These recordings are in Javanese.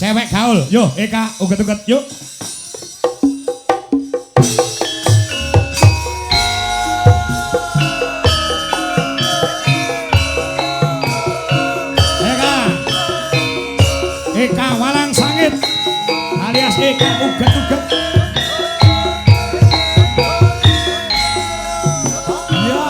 Cewek gaul. Yo Eka uget-uget yuk. Eka. Eka Walang Sangit alias Eka uget-uget. Iya.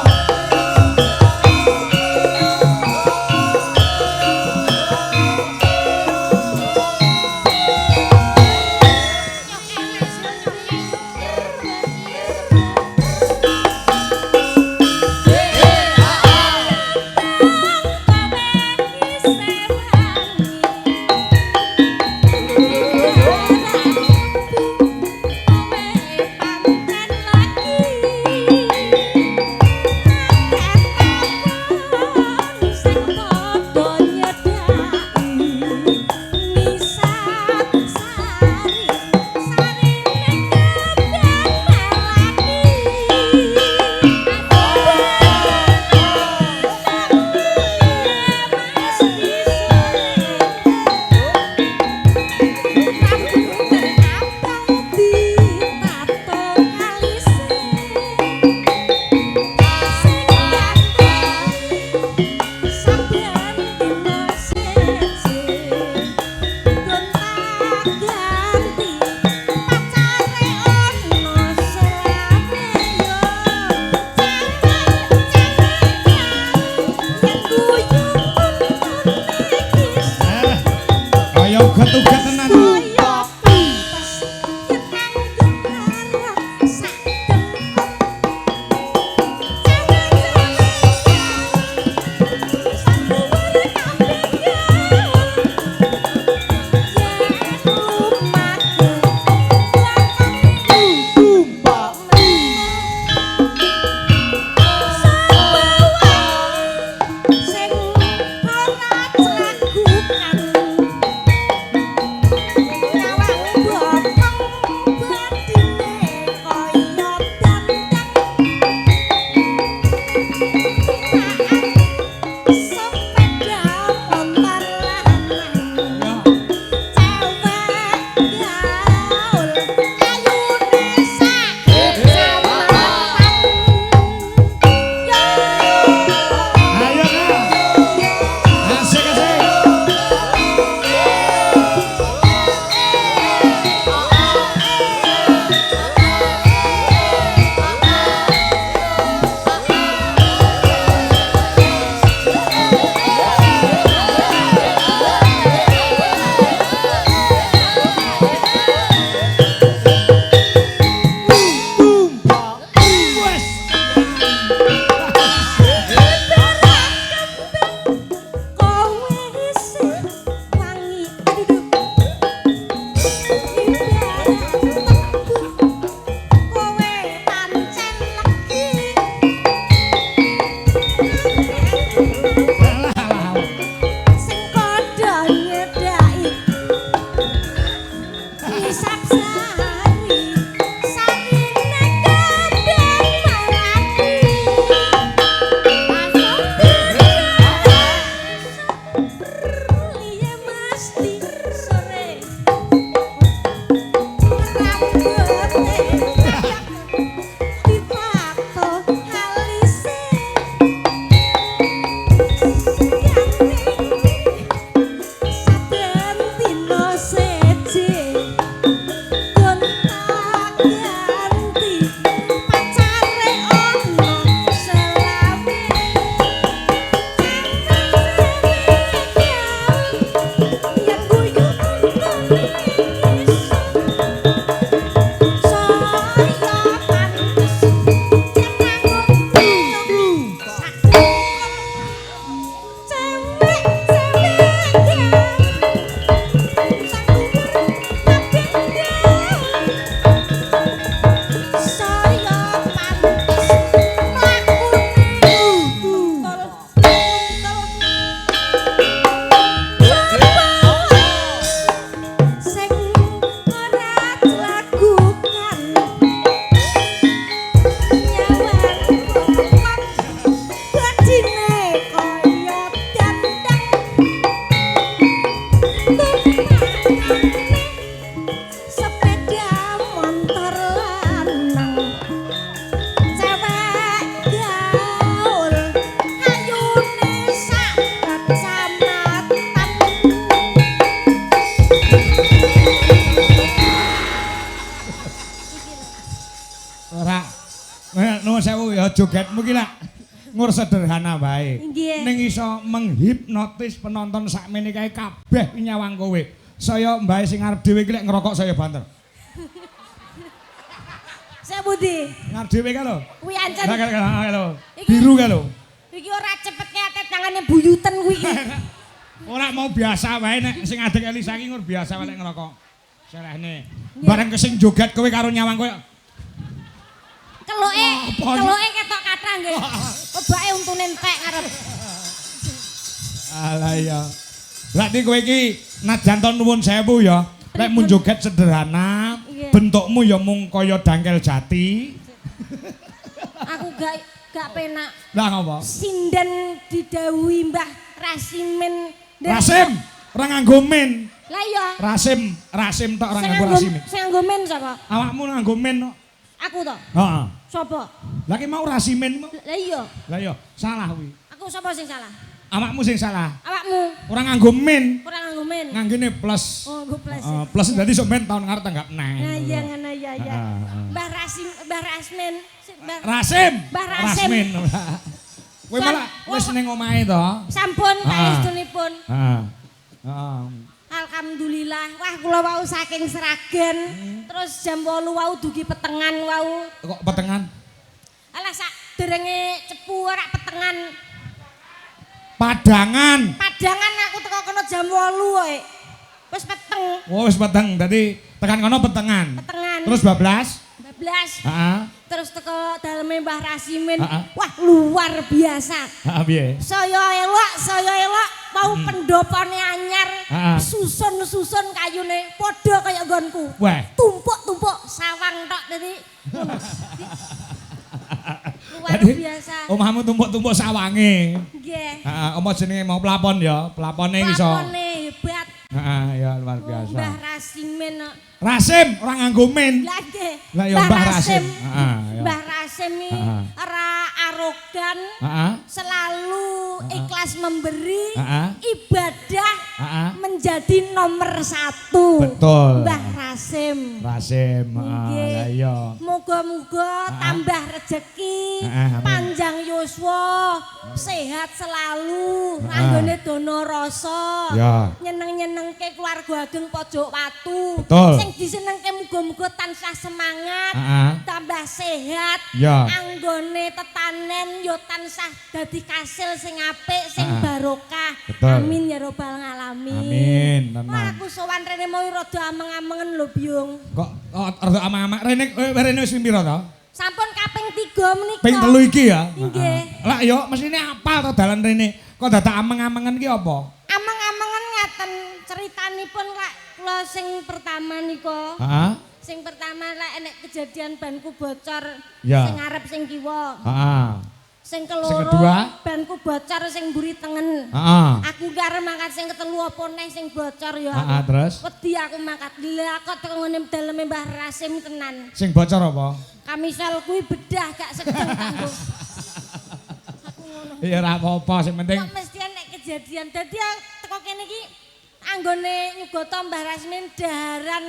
Ya jogetmu ki lak ngur sederhana wae. Nggih. Ning iso menghipnotis penonton sakmene kae kabeh nyawang kowe. Saya mbae sing arep dhewe iki lek ngerokok saya banter. Saya budi. Ngarep dhewe kae lho. Kuwi ancen. Lah kae lho. Iki- Biru kae lho. Iki ora cepet kae tangane buyuten kuwi iki. Ora mau biasa wae nek sing adek Elisa iki ngur biasa wae nek ngerokok. Selehne. Bareng kesing joget kowe karo nyawang kowe. Keluke, Apa sih? Keluke ketok kathah nggih. Obake untune entek ngarep. Alah iya. Berarti kowe iki najan to nuwun sewu ya. Lek mun joget sederhana, bentukmu ya mung kaya dangkel jati. Aku gak penak. Lah ngopo? Sinden didhawuhi Mbah Rasimin. Rasim, ora nganggo men. Lah iya. Rasim, Rasim tok ora Sing nganggo nganggo Rasimin. sing nganggo men sapa? Awakmu nganggo men kok. Aku to. Heeh. Sapa? Lah ki mau Rasimin mau. Lah iya. Lah iya, salah kuwi. Aku sapa sing salah? Awakmu sing salah. Awakmu Ora nganggo men, ora nganggo men. nganggene plus. Oh, nganggo plus. Heeh, plus dadi sok men tahun ngarep tanggap neh. Nah iya ngono iya iya. Heeh. Mbah Rasim, Mbah Rasmin, Mbah Rasim. Mbah Rasim. Rasmin. Kowe malah wis ning omahe to? Sampun kaestunipun. Heeh. Heeh. Alhamdulillah. Wah kula wau saking Sragen. Terus jam 8 wau dugi petengan wau. Kok petengan? Alah sak derenge Cepu ora petengan. Padangan. Padangan aku teko kono jam 8 wae. Wis peteng, Oh, wis peteng. Dadi tekan kono petengan. Petengan. Terus bablas? 12. Heeh. Terus teko daleme Mbah Rasimin. Heeh. Wah, luar biasa. Heeh, piye? Saya elok mau pendopone anyar, susun-susun kayune padha kaya nggonku. Wah. Tumpuk-tumpuk sawang tok dadi ngono. Luar Dadi, biasa. Omahmu tumpuk-tumpuk sawange. Nggih. Heeh, omah jenenge mau plafon ya, plafone iso. Plafone hebat. Heeh, ya luar biasa. Mbah Rasimin kok. Rasim ora nganggo men. Lah nggih. Lah ya Mbah Rasim. Heeh, ya. Mbah Rasim iki ora arogan, Heeh. selalu ikhlas memberi, ibadah menjadi nomor satu. Betul. Mbah Rasim. Rasim, heeh, Nggih. lah iya. Moga-moga tambah rezeki, Amin. Panjang yuswa, sehat selalu, anggone dono rasa. Ya. Nyeneng-nyenengke keluarga ageng Pojok Watu. Betul. Sing disenengke muga-muga tansah semangat, tambah sehat. Ya. Anggone tetanen yo tansah dadi kasil sing apik, sing barokah. Betul. Amin ya robbal alamin. Amin, tenan. Wah, aku sowan rene mau rada ameng-amengen lho, Byung. Kok rada amang-amang rene rene wis ping pira to? Sampun kaping 3 menika. Ping 3 iki ya. Nggih. Lah yo mesine apal to dalan rene. Kok dadak ameng-amengen ki apa? Ameng-amengen ngaten ceritanipun lak kula sing pertama nika. Heeh. Sing pertama lak enek kejadian banku bocor Ya. sing ngarep sing kiwa. Heeh. Sing keloro Sing kedua? Banku bocor sing mburi tengen. Heeh. Aku ki arep mangkat sing ketelu apa neh sing bocor ya. Heeh, terus Wedi aku mangkat. Lah kok teko ngene daleme Mbah Rasim tenan. Sing bocor apa? Kamisol kuwi bedah gak sedeng kanggo. Aku ngono. Ya ora apa-apa, sing penting Kok mesti enek kejadian. Dadi teko kene iki anggone nyugata Mbah Rasmin daharan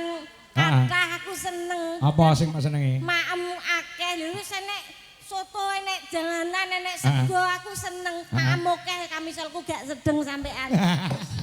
kathah aku seneng. Apa sing senengi? Maem akeh lho wis enek soto, enek janganan, enek sego, aku seneng. Maem akeh kamisolku gak sedeng sampean.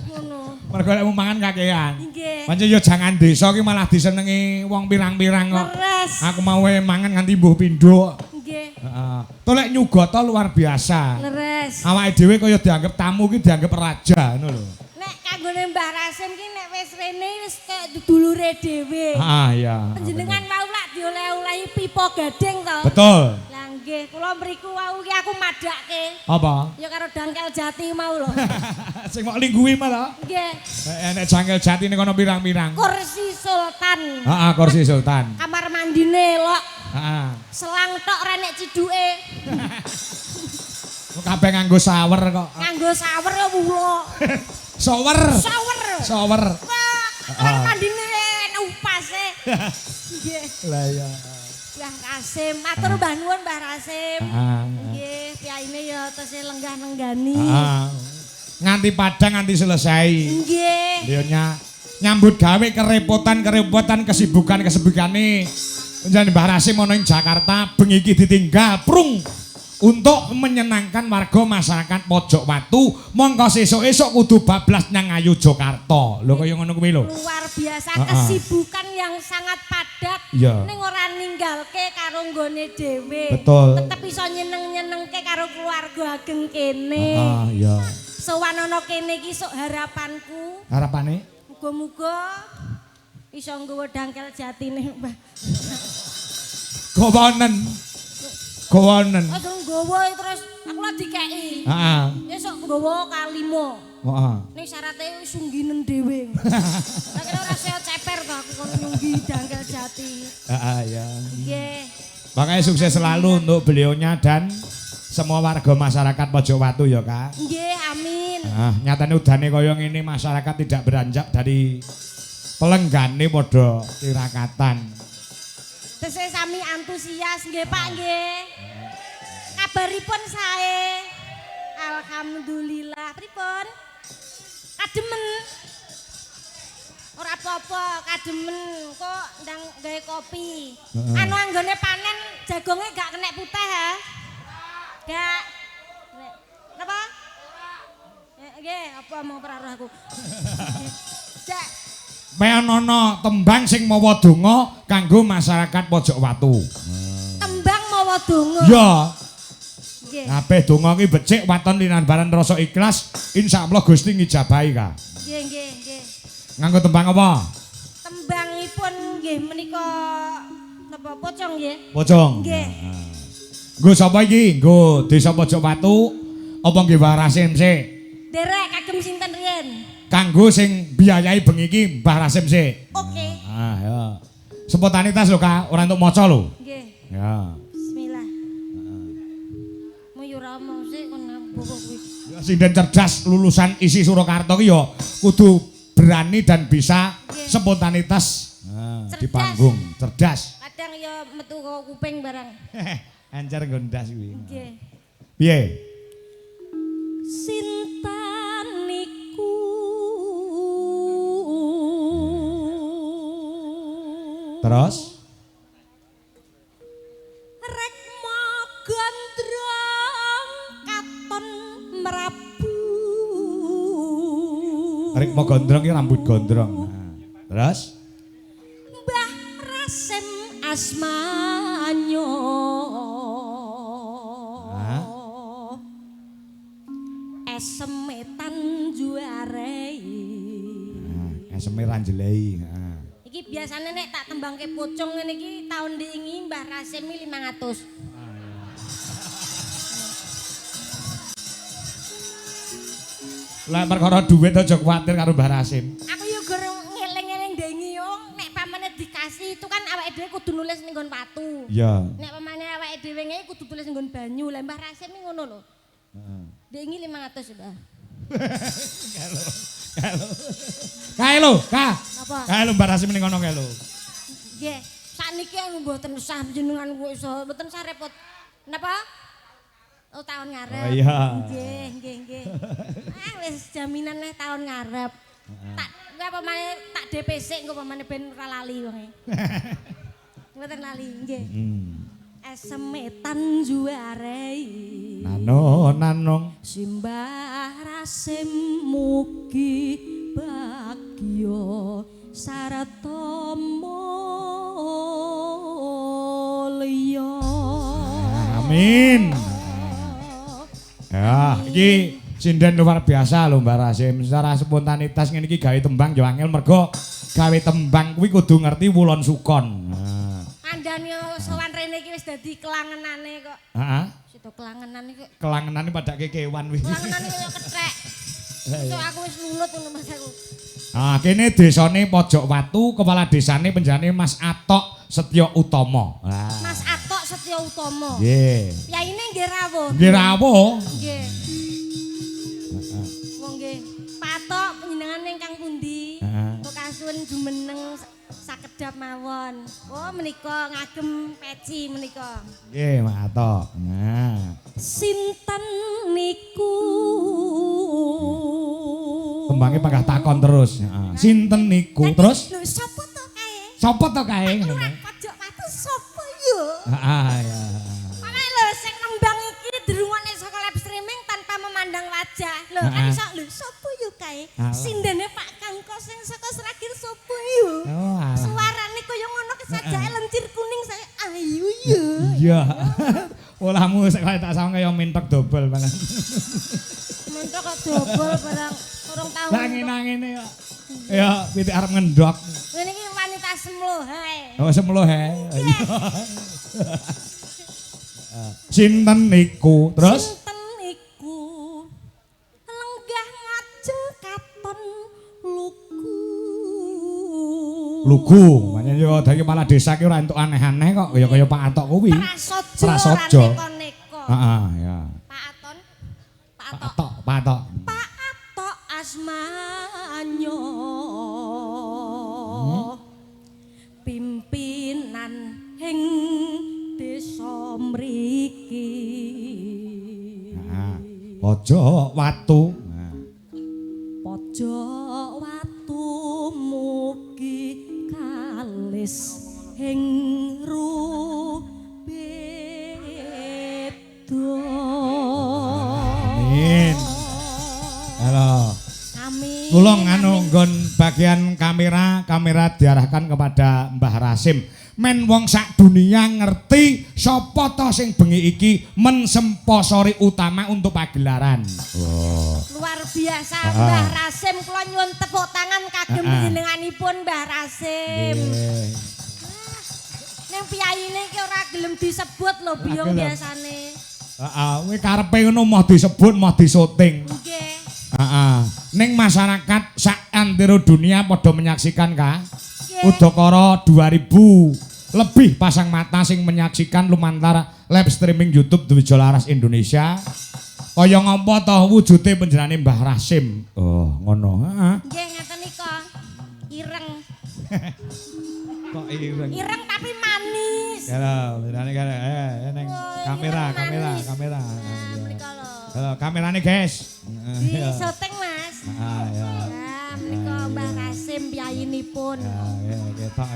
Ngono. Mergo lek mangan kakean. Nggih. Pancen yo jangan desa ki malah disenengi wong pirang-pirang kok. Leres. Aku mau mangan nganti mbuh pindho. Nggih. Heeh. To lek nyugata luar biasa. Leres. Awake dhewe kaya dianggap tamu ki dianggap raja ngono lho. Nek kanggone Mbah Rasim ki nek wis rene wis kaya dulure dhewe. Heeh, iya. Panjenengan wau lak dioleh-olehi pipa gading to. Betul. Lah nggih, kula mriku wau ki aku madhakke. Apa? Ya karo dangkel jati mau lho. Sing mok lingguwi malah. Nggih. Enek jangkel jati ning kono pirang-pirang. Kursi Sultan. Heeh, kursi Sultan. Kamar mandine elok, Heeh. Selang tok ora enek ciduke. Kabeh nganggo shower kok. Nganggo shower ya wulo. Shower. Shower. Shower. Wah, kamar mandine enek upase. Nggih. Lah iya. Mbah Rasim, matur mbah nuwun Mbah Rasim. Heeh. Nggih, piyaine ya tesih lenggah nenggani. Heeh. Nganti padang nganti selesai. Nggih. Dia nyambut gawe kerepotan-kerepotan kesibukan-kesibukane. Panjenengan Mbah Rasim ana ing Jakarta bengi iki ditinggal prung. Untuk menyenangkan warga masyarakat Pojok Watu, mongko sesuk-esuk kudu bablas nang Ngayogyakarta. Lho kaya ngono kuwi lho. Luar biasa kesibukan yang sangat padat. Iya. Ning ora ninggalke karo nggone dhewe. Betul. Tetep iso nyeneng-nyenengke karo keluarga ageng kene. Heeh, iya. Sowan ana kene iki sok harapanku. Harapane? Muga-muga iso nggawa dangkel jatine, Mbah. Gowonen. Gowonen. Aja nggawa terus aku lho dikeki. Heeh. Esuk nggawa kalima. Heeh. Ning syarate sungginen dhewe. Lah kira ora saya ceper to aku kon nyunggi dangkel jati. Heeh, ya. Nggih. Makanya sukses selalu untuk beliaunya dan semua warga masyarakat Pojok Watu ya, Kak. Nggih, amin. Ah, nyatane udane kaya ngene masyarakat tidak beranjak dari pelenggane padha tirakatan. Tesih sami antusias nggih, Pak nggih. Kabaripun sae. Alhamdulillah. Pripun? Kademen. Ora apa-apa, kademen kok ndang gawe kopi. Anu anggone panen jagonge gak kenek putih ha? Gak. Napa? Nggih, apa omong peraro aku. Cek. Meonono tembang sing mawa donga kanggo masyarakat Pojok Watu. Tembang mawa donga. Ya. Nggih. Kabeh donga ki becik waton linambaran rasa ikhlas, insyaallah Gusti ngijabahi, Kak. Nggih, nggih, nggih. Nganggo tembang apa? Tembangipun nggih menika napa pocong nggih? Pocong. Nggih. Nggo sapa iki? Nggo Desa Pojok Watu apa nggih Mbah Rasim sik? Derek kagem sinten riyen? Kanggo sing biayai bengi iki Mbah Rasim sik. Oke. Ah, ya. Spontanitas lho, Kak, ora entuk maca lho. Nggih. Ya. Bismillah. Mu yo ora omong sik kon ngomong kuwi. Ya sinden cerdas lulusan ISI Surakarta ki ya kudu berani dan bisa spontanitas di panggung, cerdas. Kadang ya metu kok kuping barang. Ancar nggo ndas kuwi. Nggih. Piye? Sinten niku terus Rekma gondrong katon merabu. Rekma gondrong ki rambut gondrong. Nah, terus Mbah Rasim asmanyo. Eseme tanjuarei. Eseme ranjelei. Iki biasane nek tak tembangke pocong ngene iki taun diingi Mbah Rasim 500. Lah perkara duit aja kuwatir karo Mbah Rasim. Aku yo gur ngeling-eling ndengi yo nek pamane dikasih itu kan awake dhewe kudu nulis ning nggon watu. Iya. Nek pamane awake dhewe ngene kudu tulis ning nggon banyu. Lah Mbah Rasim ngono lho. Heeh. Ndengi 500, Mbah. Kae lho, Kak. Napa? Kae lho Mbah Rasim ning kono kae lho. Nggih, sakniki mboten usah jenengan kok iso, mboten usah repot. Napa? Oh, tahun ngarep. Oh, iya. Nggih, nggih, nggih. Ah wis jaminan neh tahun ngarep. Tak kuwi apa maneh tak DP sik engko pamane ben ora lali wonge. Mboten lali, nggih. Eseme tanjuarei. Nano nanong Simbah Rasim mugi bagya sarta mulya. Amin. Ya, iki sinden luar biasa lho Mbah Rasim. Secara spontanitas ngene iki gawe tembang yo angel mergo gawe tembang kuwi kudu ngerti wulon sukon. Nah. Kandhane sowan rene iki wis dadi kelangenane kok. Heeh. Sida kelangenan iki. Kelangenane padake kewan kuwi. Kelangenane kaya kethek. Sok aku wis lulut ngono Mas aku. Ah, kene desane Pojok Watu, kepala desane penjenengane Mas Atok Setyo Utomo. Ah. Mas Atok Setyo Utomo. Nggih. Yaine nggih rawuh. Nggih rawuh. Nggih. Heeh. Wong nggih. Pak Atok panjenengan ingkang pundi? Kok kasuwun jumeneng sakedap mawon. Oh menika ngagem peci menika. Nggih, Mas Atok. Nah. Sinten niku? Tembange panggah takon terus. Heeh. Sinten niku? Terus? Lho sapa to kae? Sapa to kae? Lurah Pojok Watu sapa ya? Heeh ya. Makane lho sing nembang iki Alah. Sindene Pak Kangko sing saka Sragen sapa yo? Oh, alah. Suarane kaya ngono kesajake lencir kuning saya ayu yo. Iya. Olahmu sik kaya tak sawang kaya mentok dobel banget. Mentok kok dobel barang urung tau. Lah ngene-ngene kok. Ya pitik arep ngendhok. Ngene iki wanita semloh hae. Oh semloh hae. Sinten niku? Terus sinten niku? Lenggah ngajeng katon lugu. Lugu. Makanya yo dadi kepala desa ki ora entuk aneh-aneh kok ya kaya Pak Atok kuwi. Prasaja ora neko-neko. Heeh, ya. Pak Aton. Pak Atok, Pak Atok. Pak Atok asmanyo. Pimpinan ing desa mriki. Heeh. Pojok watu. Pojok watu mugi kalis ing rubeda. Amin. Halo. Amin. Tulung anu nggon bagian kamera, kamera diarahkan kepada Mbah Rasim. Men wong sak dunia ngerti sapa to sing bengi iki mensemponsori utama untuk pagelaran. Oh. Luar biasa Mbah Rasim, kula nyuwun tepuk tangan kagem panjenenganipun Mbah Rasim. Ning piyayine iki ora gelem disebut lho biyong biasane. Heeh, kuwi karepe ngono moh disebut moh disoting. Nggih. Heeh. Ning masyarakat sak antero dunia padha menyaksikan ka. Udakara 2000 lebih pasang mata sing menyaksikan lumantar live streaming YouTube Dwijo Laras Indonesia. Kaya ngopo to wujude panjenengane Mbah Rasim? Oh, ngono. Heeh. Nggih, ngaten nika. Ireng. Kok ireng? Ireng tapi manis. Ya lho, panjenengane kare ning kamera, kamera, kamera. Nah, mriko lho. Halo, kamerane, guys. Di syuting, Mas. Heeh, ya. Menika Mbah Rasim piyayinipun. Ya, ketok.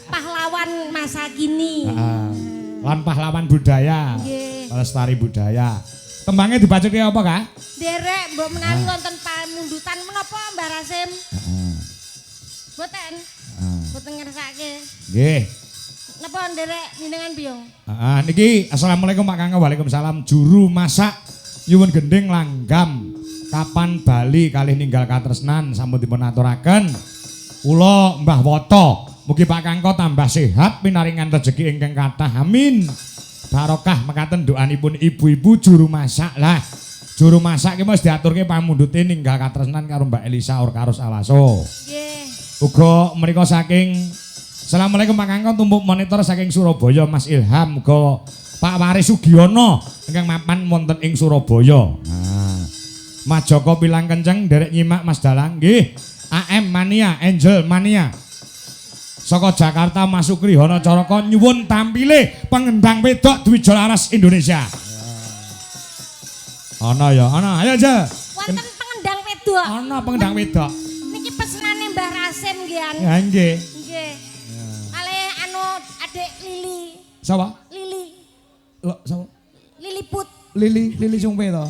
Pahlawan masa kini. Heeh. Lan pahlawan budaya. Nggih. Pelestari budaya. Tembangnya dibacoke apa, Kak? Derek mbok menawi wonten pamundutan menapa Mbah Rasim? Heeh. Mboten. Heeh. Mboten ngersake. Nggih. Napa nderek jenengan biyong? Heeh, niki assalamualaikum Pak Kangko. Waalaikumsalam. Juru masak nyuwun gending langgam. Kapan bali kalih ninggal katresnan sampun dipun aturaken. Kula Mbah Woto, mugi Pak Kangko tambah sehat pinaringan rejeki ingkang kathah. Amin. Barokah mekaten doanipun ibu-ibu juru masak lah. Juru masak ki mesti diaturke pamundhute ninggal katresnan karo Mbak Elisa Orkarus Alaso. Nggih. Uga menika saking Assalamualaikum Pak Kangko tumpuk monitor saking Surabaya Mas Ilham uga Pak Waris Sugiono ingkang mapan wonten ing Surabaya. Nah. Mas Joko pilang kenceng nderek nyimak Mas Dalang nggih. AM Mania, Angel Mania. Saka Jakarta Mas Sukri Hono Caraka nyuwun tampile pengendang wedok Dwijo Laras Indonesia. Ana ya, ana. Ayo aja. Wonten pengendang wedok. Ana pengendang wedok. Niki pesenane Mbah Rasim nggih. Ya nggih. Nggih. Kalih anu adik Lili. Sapa? Lili. Lho, sapa? Liliput. Lili, Lili Sumpe to.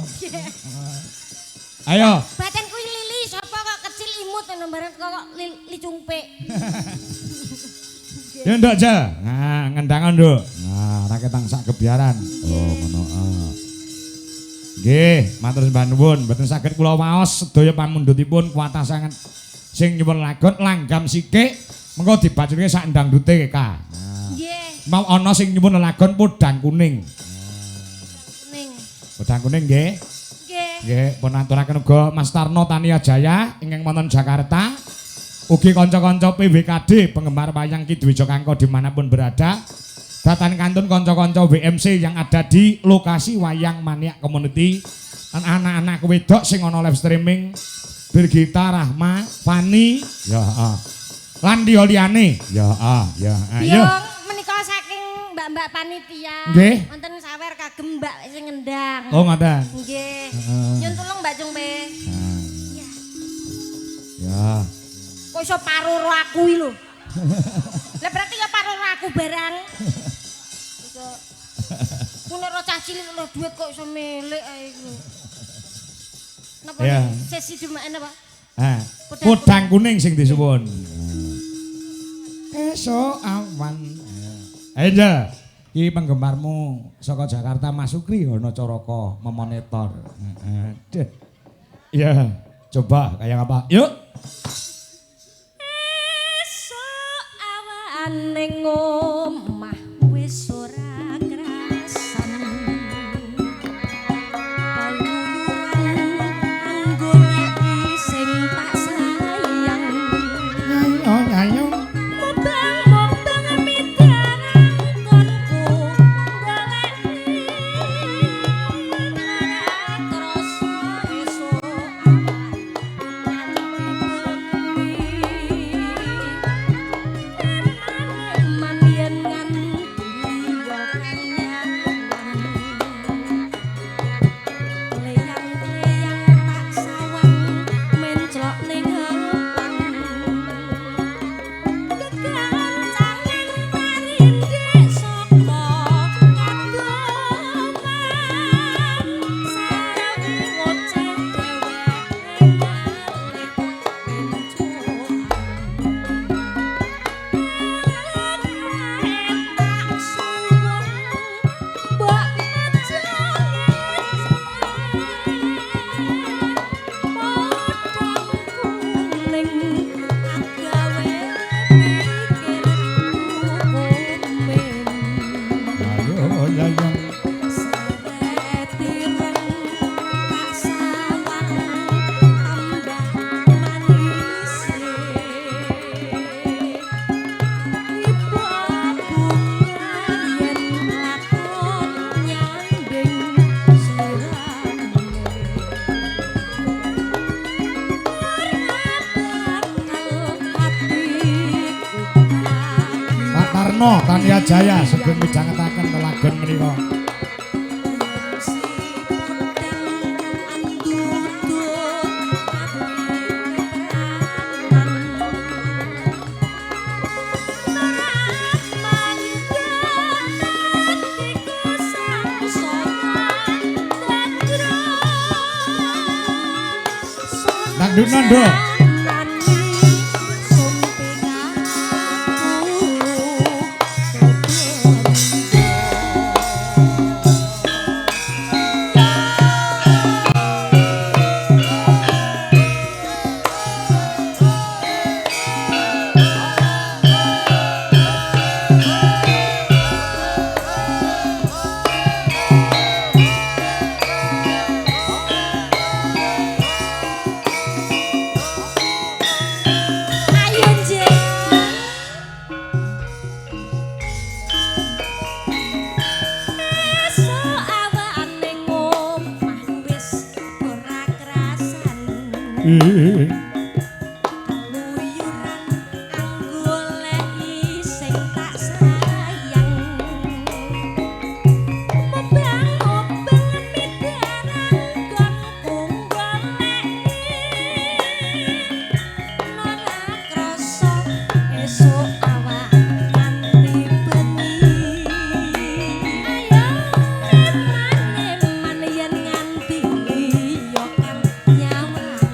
Ayo. Baten kuwi Lili sapa kok kecil imut ngono bareng kok Lili Cumpe. Ya nduk aja. Nah, ngendangan nduk. Nah, raketang sak kebiaran. Oh, ngono. Nggih, matur sembah nuwun. Mboten saged kula waos sedaya pamundhutipun kuwatah sanget sing nyuwun lagon langgam sikik mengko dibaculke sak ndangdute Kak. Nggih. Mau ana sing nyuwun lagon podang kuning. Kuning. Podang kuning nggih. Nggih, pun aturaken uga Mas Tarno Tania Jaya ingkang wonten Jakarta. Ugi kanca-kanca PWKD penggemar wayang Ki Dwijo Kangko dimanapun berada. Datan kantun kanca-kanca WMC yang ada di lokasi Wayang Maniak Community. Anak-anak wedok sing ana live streaming Birgita, Rahma, Fani, ya heeh. Lan liya-liyane. Ya heeh, ya. Ayo. Menika saking mbak-mbak panitia. Nggih. Wonten sawer kagem mbak sing ngendang. Oh, ngoten. Nggih. Nyun tulung Mbak Cungpe. Ya. Ya. Kok iso paroro aku iki lho. Lah berarti ya paroro aku barang. Iso. Ku nek cah cilik lho duit kok iso milik ae iku. Napa sesi jumaen apa? Ha. Podang kuning sing disuwun. Esuk awan. Ayo Njel. Iki penggemarmu saka Jakarta Mas Sukri Hono Caraka memonitor. Heeh. Iya, coba kayak apa? Yuk. Esuk awan ning omah wis ora krasan. Keluyuran anggoleki sing tak sayang. Nyayo nyayo. Mubang-mubang midaran konku goleki ora krasa esuk awan nganti bengi. Eman yen nganti liya kang nyawang. Kleyang-kleyang tak sawang menclok ning hepang. Kegancangan tarindik saka kadoman. Saiki ngoceh dheweke malih pencukan. Tak suwun mbok aja podang kuning agawe pikirku komen. Ayo nyayo. Seret ireng tak sawang tambah manise. Ibu bunga yen lakon nyanding slirane. Ora bakal atiku Pak Tarno Tania Jaya sugeng midhangetaken lelagon menika. Si podang andudut ati kepranan. Ora mangga atiku sangsaya dendro. Dangdut Nando. Ayo Jeng. Esuk awan ning omah wis ora krasan. Keluyuran anggoleki sing tak sayang. Mubang-mubang midaran gonku goleki. Ora krasa esuk awan nganti bengi. Ayo eman-eman yen nganti liya kang nyawang.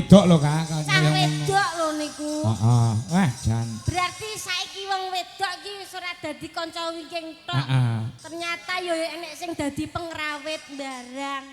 wedok lho, Kak. Cah wedok lho niku. Heeh. Wah, jan. Berarti saiki wong wedok iki wis ora dadi kanca wingking tok. Heeh. Ternyata yo enek sing dadi pengrawit barang.